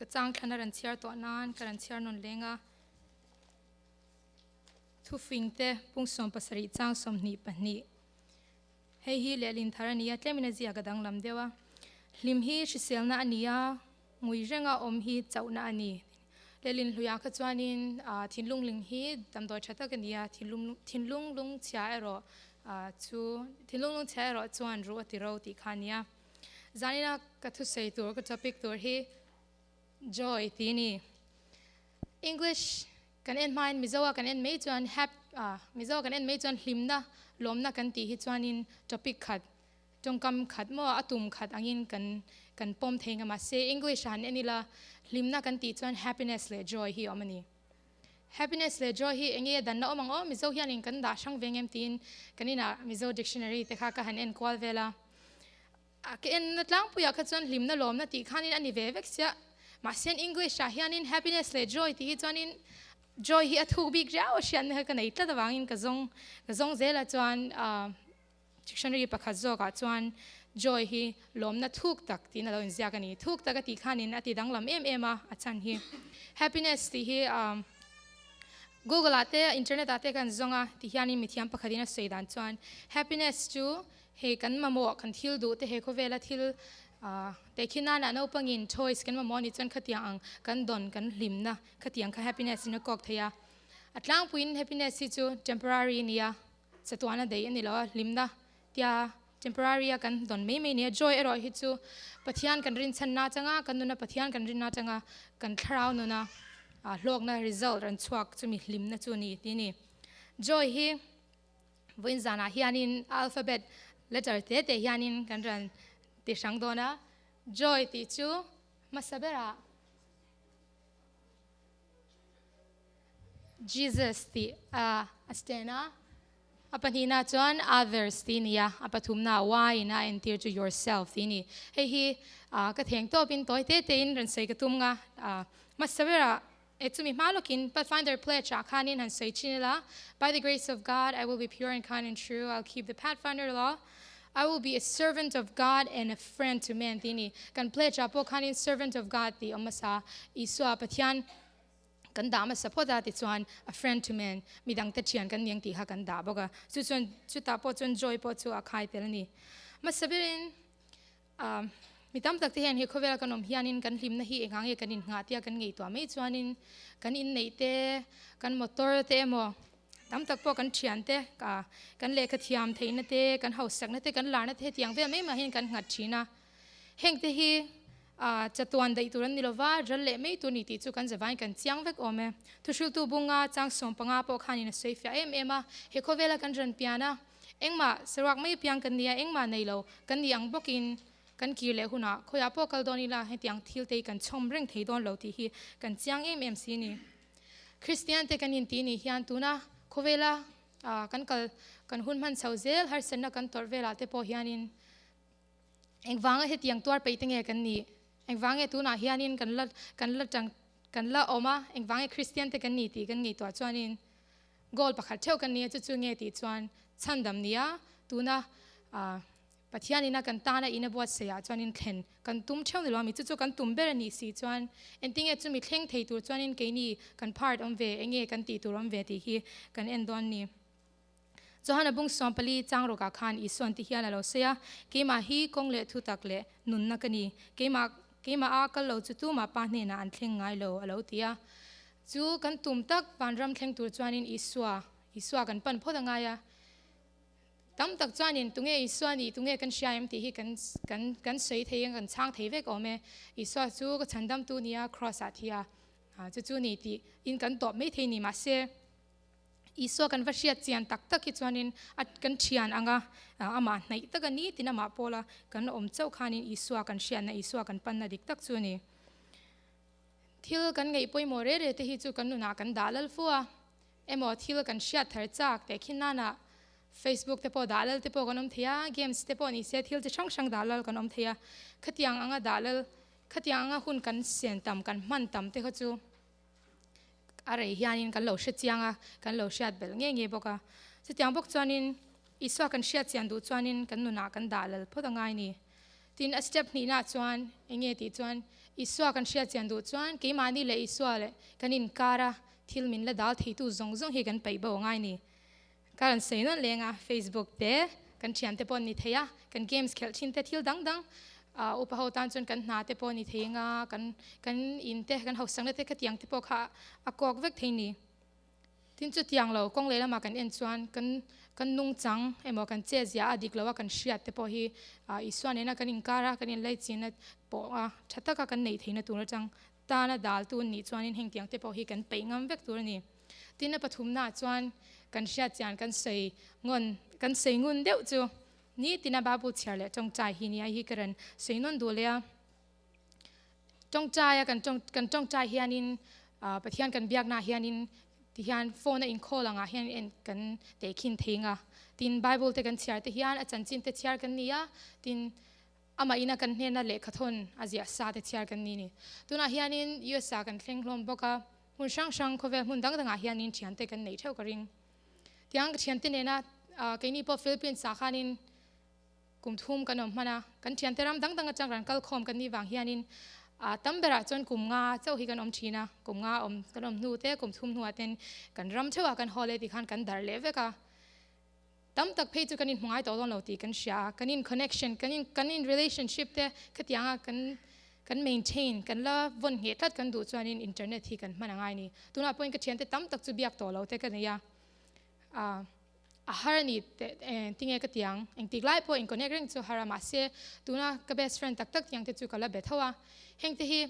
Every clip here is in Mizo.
Ka chang thlan a rawn chhiar tawh nan ka rawn chhiar nawn leng a. Thufing te pung 70 chang 22. Hei hi lehlin thar a ni a, tlemin a ziak a danglam deuh a. Hlim hi hriselna a ni a, ngui renga awm hi chauhna a ni. Lehlin hluiah kha chuanin thinlung ling hi damdawi tha tak a ni a, thinlung lungchhia erawh chu thinlung lungchhia erawh chuan ruh a ti ro tih kha a ni a. Zanina ka thusawi tur ka topic tur hi joy tih a ni. English kan en hmain Mizoa kan en mai chuan hap Mizoa kan en mai chuan hlimna lawmna kan tih hi chuanin topic khat tawngkam khat maw a tum khat angin kan kan pawm thei nga mahse English ah han en ila hlimna kan tih chuan happiness leh joy hi a awm a ni. Happiness leh joy hi enge a danna awm ang aw Mizo hianin kan dah hrang ve ngem tiin kan inah Mizo dictionary te kha ka han en kual vel a. A ka enna tlangpuiah kha chuan hlimna lawmna tih khanin a ni ve vek sia. Mahse English ah hianin happiness leh joy tih hi chuanin joy hi a thuk bik riau a hriatna kha ka nei tlat avangin ka zawng ka zawng zel a chuan dictionary pakhat zawkah chuan joy hi lawmna thuk tak tiin a lo inziak a ni. Thuk tak a tih khanin a ti danglam em em a a chhan hi. Happiness tih hi Google ah te internet ah te kan zawng a ti hianin mithiam pakhatin a sawi dan chuan happiness chu Hei kan mamawh, kan thil duh te he khawvela thil tehkhin nana naupangin toys kan mamawh anih chuan khatiang ang kan dawn kan hlimna khatiang kha happiness in a kawk thei a. A tlangpuiin happiness hi chu temporary a nia, chatuana daih a ni lo a, hlimna tia temporary a kan dawn mai mai a nia. Joy erawh hi chu Pathian kan rinchhanna atanga kan nuna Pathian kan rinna atanga kan thlarau nuna hlawkna result rawn chhuak chumi hlimna chu a ni tih a ni. Joy hi. Vawiin zanah hianin alphabet letter te te hianin kan rawn ti hrang dawn a, Joy tih chu hmasa berah Jesus tih a stand a, a pahnihna chuan others tih a ni a, a pathumna Y in a entir chu yourself tih a ni. Hei hi ka theng tawpin tawi te tein rawn sawi ka tum nga, hmasa berah E chumi hma lawkin Pathfinder Pledge ah khanin han sawi thin ila, By the grace of God, I will be pure and kind and true, I'll keep the Pathfinder law, I will be a servant of God and a friend to men tih a ni. Kan pledge ah pawh khanin servant of God tih a awm hmasa. Isua Pathian kan dah hmasa phawt a tichuan a friend to men, midangte thian kan ni ang tih kha kan dah bawk a. Chu chuan chutah pawh chuan joy pawh chu a khai tel a ni. Hmasa berin Mi tam tak te hian he khawvela kan awm hianin kan hlimna hi engah nge kan innghah tia kan ngaihtuah mai chuanin kan inneih te, kan motor te emaw tam tak pawh kan thian te, kan lehkha thiam theihna te, kan hausakna te, kan larna te hetiang vel mai mai hian kan nghat thin a. Heng te hi chatuan daih tur an ni lova, ral leh mai tur ni tih chu kan zavain kan chiang vek awm e. Thuhriltu bunga chang 15 pawh khanin a sawi fiah em em a, he khawvela kan rawn pian a, Engmah saruak mai apiang kan nia, engmah nei lo kan nih ang bawkin kan kir leh hunah khawiah pawh kal dawn ila hetiang thil te hi kan chhawm reng thei dawn lo tih hi kan chiang em em si a ni. Kristian te kan intih nih hian tuna khawvela kan kal kan hun hman chho zel harsatna kan tawrh velah te pawh hianin engvanga hetiang tuar peih te nge kan nih? Engvange tunah hianin kan la kan la tang kan la awm a, engvange Kristian te kan ni tih kan ngaihtuah chuanin Goal pakhat theuh kan nia chu chu nge tih chuan chhandam nia tuna Pathian ina kan tana ina buatsaih ah chuanin thlen kan tum theuh ni lo ami chu chu kan tum ber a nih si chuan engtinge chumi thleng thei tur chuanin keini kan part awm ve enge kan tih tur awm ve tih hi kan en dawn ni. Johana bung 14 chang rawkah khan Isuan ti hian a lo sawi a, Keimah hi kawng leh thutak leh nunna ka ni, keimah keimah a kal lo chu tumah pa hnenah an thleng ngai lo a lo ti a. Chu kan tum tak vanram thleng tur chuanin Isua, Isua kan pan phawt a ngai a. Tam tak chuanin tunge Isua nih, tunge kan hria em tih hi kan kan kan sawi thei a, kan chhang thei vek awm e. Isua chu ka chhandamtu nia Kraws ah thi a, chu chu ni tih in kan tawp mai thei ni. Mahse, Isua kan va hriat chian tak tak hi chuanin a kan thian ang a, amah hnaih tak a ni tin amah pawla kan awm chauh khanin Isua kan hriatna, Isua kan panna dik tak chu a ni. Thil kan ngaih pawimawh re re te hi chu kan nunah kan dah lal fu a, emaw thil kan hriat thar chak teh khin nana Facebook te pawh dah lal te pawh kan awm thei a, games te pawh ni se thil chi hrang hrang dah lal kan awm thei a, khatiang anga dah lal, khatiang anga hun kan sian tam kan hman tam te kha chu a rei hianin kan lo hre chiang a, kan lo hriat belh nge nge bawk a. Chutiang bawk chuanin Isua kan hriat chian duh chuanin kan nunah kan dah lal phawt a ngai ni. Tin, a step hnihnaah chuan eng nge tih chuan Isua kan hriat chian duh chuan keimahni leh Isua leh kan inkara thil min la dal theitu zawng zawng hi kan paih bo angai ni. Ka rawn sawi nawn leng a, Facebook te kan thian te pawh an ni thei a, kan games khelh thin te thil dang dang upa ho tan chuan kan hna te pawh a ni thei anga, kan kan in te kan hausakna te khatiang te pawh kha a kawk vek thei ni. Tin chutiang lo kawng lehlamah kan en chuan kan kan nungchang emaw kan chetzia a dik lo a kan hriat te pawh hi Isua nena kan inkar a kan inlaichinna pawh a tha taka kan neih theihna tur atang tana daltu an nih chuanin hengtiang te pawh hi kan peih ngam vek tur a ni. Tin a pathumnaah chuan kan hriat chian kan sawi ngawn kan sawi ngun deuh chu nitina Bible chhiar leh tawngtai hi nia hi ka rawn sawi nawn duh leh a. Tawngtaia kan tawng kan tawngtai hianin Pathian kan biaknaah hianin tihian phone a inkhawl angah hian en kan tehkhin thei nga. Tin Bible te kan chhiar te hian a chanchin te chhiar kan ni a, tin amah ina kan hnena lehkhathawn a ziah sa te chhiar kan ni ni. Tunah hianin USA kan thleng hlawm bawk a, hmun hrang hrang khawvel hmun dang dangah hianin thiante kan neih theuh ka ring. Tiang ka thiante nena keini pawh Philippines ah khanin Kum thum kan awm hman a, kan thiante ram dang dang atang ran kal khawm kan nih vang hianin tam berah chuan kum nga chauh hi kan awm thin a, kum nga awm kan awm hnu te kum thum hnuah ten kan ram theuhah kan haw leh tih khan kan darh leh vek a. Tam tak phei chu kan inhmu ngai tawh dawn lo tih kan hria a, kan in connection kan in kan in relationship te khatianga kan kan maintain kan la vawn ngheh tlat kan duh chuanin internet hi kan hman a ngai a ni. Tunah pawhin ka thiante tam tak chu biak tawh lo te ka nei a. A har a ni teh tinge ka tiang engtik lai pawh in connect reng chu har a mahse tuna ka best friend tak tak tiang te chu ka la be tho a heng te hi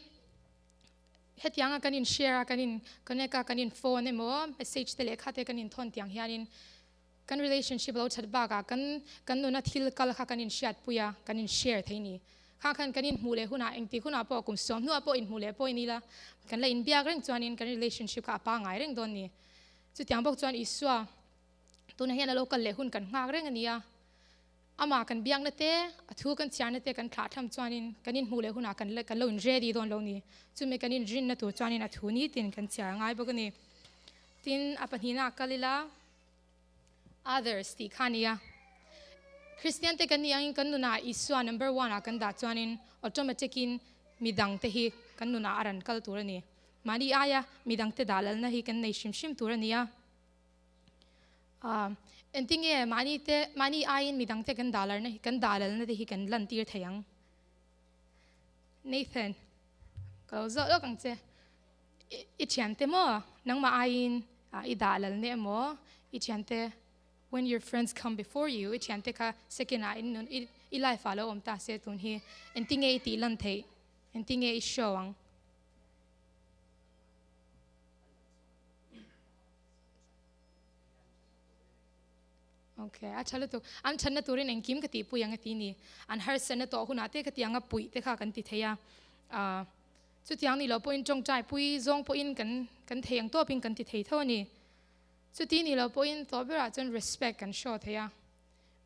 hetiang a kan in share a kan in connect a kan in phone emaw message te lehkha te kan in thawn tiang hianin kan relationship lo that bakah kan kan nuna thil kal kha kan in hriat pui a kan in share thei ni kha khan kan in hmuh leh hunah engtik hunah pawh kum suam hnuah pawh in hmuh leh pawh in ila kan la in biak reng chuanin kan relationship kha a pangai reng dawn ni. Chutiang bawk chuan Isua tunah hian a lo kal leh hun kan nghak reng a ni a. Amah kan biakna te, a thu kan chhiarna te kan thlah tham chuanin kan inhmuh leh hunah kan kan lo in ready dawn lo ni. Chumi kan inrinna tur chuanin a thu nitin kan chhiar a ngai bawk a ni. Tin, a pahnihna kal ila others tih kha a ni a. Kristian te kan nih angin kan nunah Isua number one ah kan dah chuanin automatic in midang te hi kan nunah a ran kal tur a ni. Mahni aia midangte dah lalna hi kan nei hrim hrim tur a ni a. Engtinge mahni te, mahni aiin midangte kan dah lalna, kan dah lalna te hi kan lantir thei ang? Nathan, ka lo zawh lawk ang che. I thiante maw? Nangmah aiin i dah lalna emaw? I thiante, when your friends come before you, i thiante kha second ah in nun, i life ah lo awm ta se tun hi engtinge i tih lan theih? Engtinge i show ang? Okay, a tha lutuk. An thatna turin engkim ka tihpui ang a ti ni. An harsatna tawh hunah te khatianga puih te kha kan ti thei a. Ah, chutiang ni lo pawhin tawngtai pui zawng pawhin kan kan thei ang tawpin kan ti thei tho a ni. Chuti ni lo pawhin tawh berah chuan respect kan show thei a.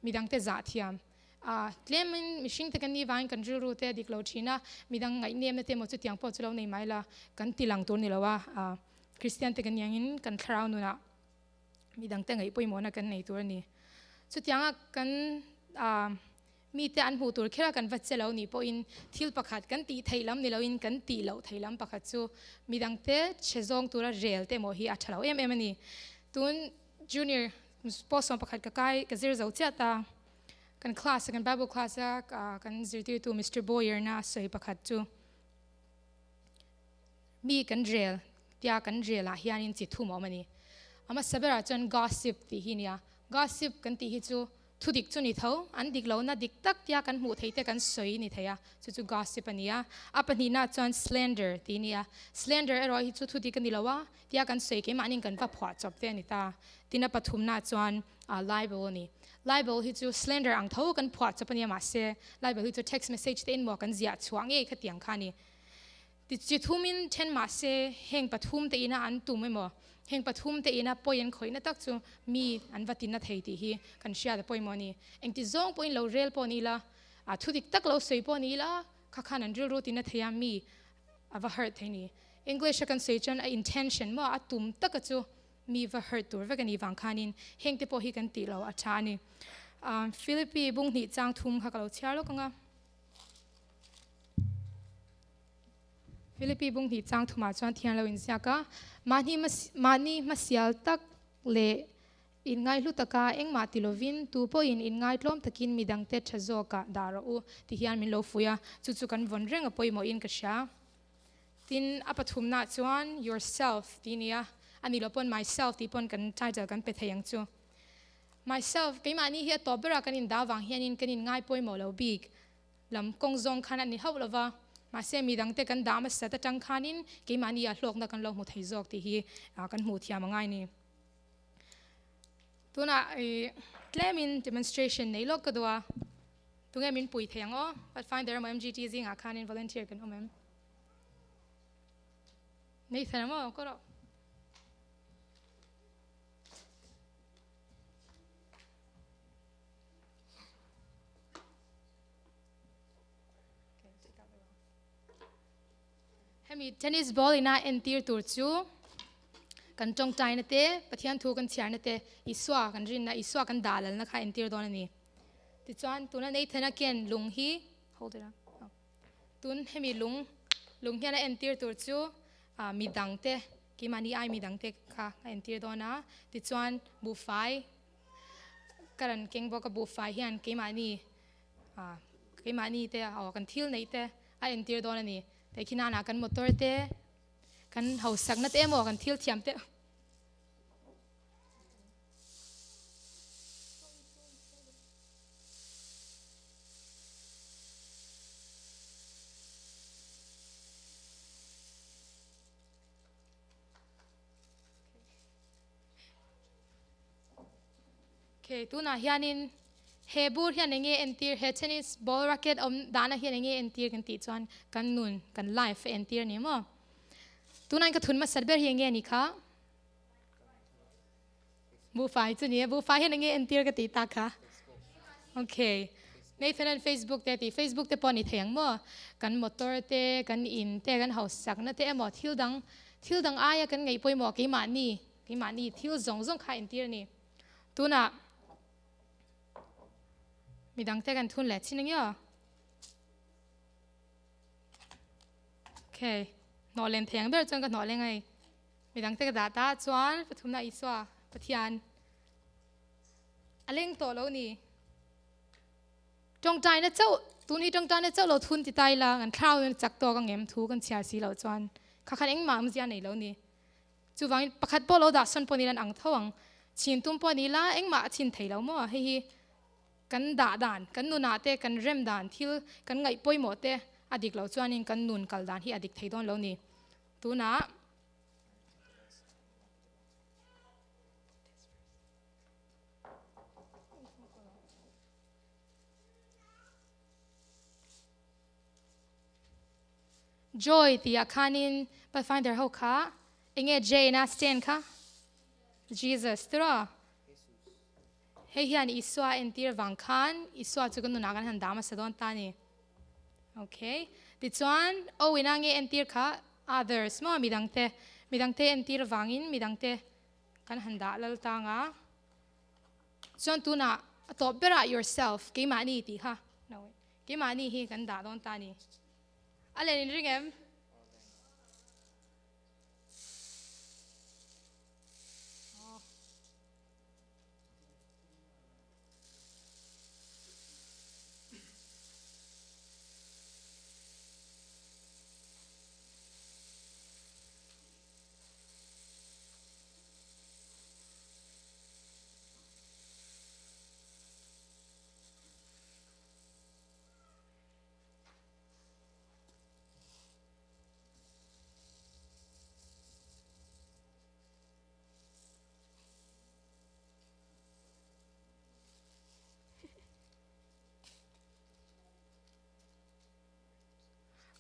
Midangte zah thiam. A, tlemin mihringte kan nih vangin kan rilru te a dik lo thin a, midang ngaihnemna te emaw chutiang pawh chu lo nei mai la, kan ti lang tur ni lo a, a, Kristian te kan nih angin kan thlarau nunah midangte ngaih pawimawhna kan nei tur a ni. Chutianga kan, a, mite an hmuh tur kher a kan va che lo nih pawhin thil pakhat kan tih theih lam ni loin kan tih loh theih lam pakhat chu midangte chhe zawng tura rel te emaw hi a tha lo em em a ni. Tun Junior post sawm pakhat ka kai ka zir zo chiah ta. Kan class kan Bible class a kan zirtirtu Mister Boyer na sawi pakhat chu mi kan rel tia kan rel ah hianin chi thum a awm a ni. A hmasa berah chuan gossip tih hi nia. Gossip kan tih hi chu Thu dik chu ni tho, an dik lohna dik tak tia kan hmuh theih te kan sawi ni thei a, chu chu gossip a ni a. A pahnihna chuan slander tih a ni a. Slander erawh hi chu thu dik a ni lo a, tia kan sawi keimahniin kan va phuah chawp te a ni ta. Tin a pathumna chuan libel a ni. Libel hi chu slander ang tho kan phuah chawp a nia mahse libel hi chu text message te in maw kan ziah chhuah ngei khatiang kha a ni. Ti thumin then mahse heng pathum te ina an tum emaw, heng pathum te ina pawi an khawihna tak chu mi an va tinna thei tih hi kan hriat a pawimawh a ni. Engti zawng pawhin lo rel pawh ni ila, a thu dik tak lo sawi pawh ni ila, kha khan an rilru tinna thei a, mi a va hurt thei ni. English a kan sawi chuan a intention maw a tum taka chu mi va hurt tur vek a nih vang khanin heng te pawh hi kan tih lo a tha a ni. Philippi bung hnih chang thum kha ka lo chhiar lawk ang a. Philippi bung hnih chang thumah chuan thian lo inziak a, mahni mahni hmasial tak leh inngaihlu taka engmah ti lovin tu pawhin inngaitlawm takin midangte tha zawkah dah rawh u ti hian min lo fuih a, chu chu kan vawn reng a pawimawhin ka hria. Tin, a pathumnaah chuan yourself tih a ni a, a nih loh pawn myself tih pawn kan title kan pe thei ang chu. Myself, keimahni hi a tawp berah kan indah avang hianin kan inngai pawimawh lo bik lam kawng zawng khan a ni hauh lo va, mahse midangte kan dah hmasat atang khanin keimahni ah hlawkna kan lo hmu thei zawk tih hi kan hmuh thiam a ngai a ni. Tunah tlemin demonstration nei lawk ka duh a. Tunge min pui thei ang aw? Pathfinder emaw MGT zingah khanin volunteer kan awm em? Nathan emaw ka rawh. Hemi tennis ball ina entir tur chu kan tawngtaina te, Pathian thu kan chhiarna te, Isua kan rinna, Isua kan dahlalna kha entir dawn a ni. Tichuan tuna Nathana ken lung hi, hold it up, tun hemi lung, lung hian a entir tur chu midang te, keimahni ai midang te kha a entir dawn a. Tichuan buhfai ka rawn keng bawk a, buhfai hian keimahni keimahni te aw kan thil neih te a entir dawn a ni. Tehkhinanah kan motor te, kan hausakna te emaw kan thil thiam te. Okay, tunah hianin he bur hian enge entir, he tennis ball racket awm dahna hian enge entir kan tih chuan kan nun, kan life a entir a ni maw? Tunah ka thun hmasat ber hi enge a ni kha? Buhfai chu ni e, buhfai hian enge entir ka tih tak kha? Okay, Nathan an Facebook te a ti, Facebook te pawh a ni thei ang maw? Kan motor te, kan in te, kan hausakna te emaw thil dang, thil dang aia kan ngaih pawimawh keimahni, keimahni thil zawng zawng kha entir a ni. Tunah midangte kan thun leh chin angiaw? Okay, hnawh len thei ang ber chuan ka hnawh leng ai. Midangte ka dah ta chuan pathumna Isua Pathian a leng tawh lo ni. Tawngtaina chauh, tun hi tawngtaina chauh lo thun ti ta ila kan thlarau in chak tawk ang em thu kan chhiar si loh chuan kha khan engmah awmzia nei lo ni. Chuvangin pakhat pawh lo dah sawn pawh ni ila an ang tho ang. Chhin tum pawh ni ila engmah a chhin thei lo maw? Hei hi kan dah dan, kan nunah te kan rem dan thil kan ngaih pawimawh te a dik loh chuanin kan nun kal dan hi a dik thei dawn lo ni. Tunah Joy tih ah khanin Pathfinder ho kha enge J na stand kha? Jesus tiraw? Hei hian Isua entir vang khan Isua chu kan nunah kan han dah hmasa dawn ta a ni. Okay. Tichuan O ina nge entir kha others maw midangte midangte entir vangin midangte kan han dah lal tang a. Chuan tunah a tawp berah yourself keimahni tih kha no wait keimahni hi kan dah dawn ta a ni. A len in ring em?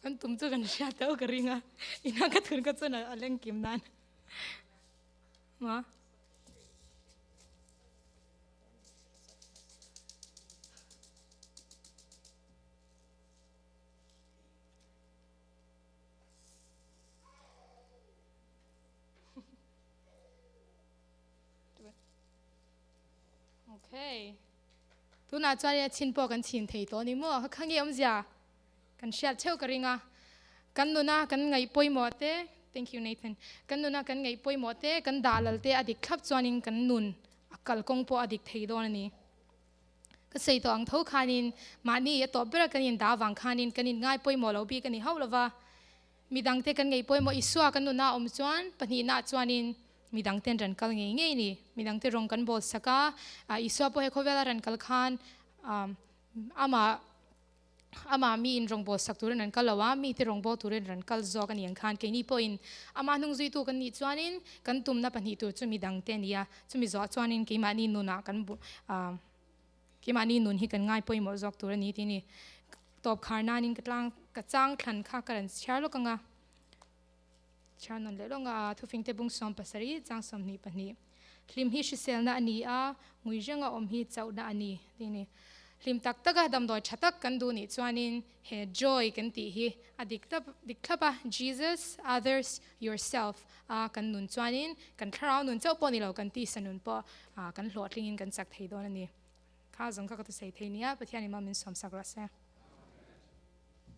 Kan tum chu kan hria teuh ka ring a, ina ka thun ka chuan a leng kim nan. Ma. Okay. Tunah chuan a chin pawh kan chhin thei tawh a ni maw? Kha nge awmzia kan hriat theuh ka ring a. Kan nuna kan ngaih pawimawh te, thank you Nathan, kan nuna kan ngaih pawimawh te, kan dah lal te a dik thlap chuanin kan nun a kalkawng pawh a dik thei dawn a ni. Ka sawi tawh ang tho khanin mahni a tawp bera kan indah avang khanin kan inngai pawimawh lo bik a ni hauh lova, midangte kan ngaih pawimawh Isua kan nuna awm chuan pahnihnaah chuanin midangten ran kal ngei ngei a ni. Midangte rawng kan bawl sak a, Isua pawh he khawvela ran kal khan amah Amah mi in rawngbâwl sak turin an kal lo a, mite rawngbâwl turin rawn kal zawk a ni ang khan keini pawhin amah hnungzuitu kan nih chuanin kan tumna pahnih tur chu midangte a ni a, chumi zawh chuanin keimahni nunah kan keimahni nun hi kan ngai pawimawh zawk tur a ni tih a ni. Tawp khar nanin ka tlang ka chang thlan kha ka rawn chhiar lawk ang a, chhiar nawn leh lawng a, thufingte bung 17 chang 22. Hlim hi hriselna a ni a, ngui renga awm hi chauhna a ni tih a ni. Hlim tak taka damdawi tha tak kan duh nih chuanin he joy kan tih hi a dik thlap dik thlap a, Jesus, others, yourself a kan nun chuanin kan thlarau nun chauh pawh ni lo kan tisa nun pawh kan hlawhtlingin kan chak thei dawn a ni. Kha zawng kha ka thusawi thei nia, Pathian in mal min sawmsak rawh se.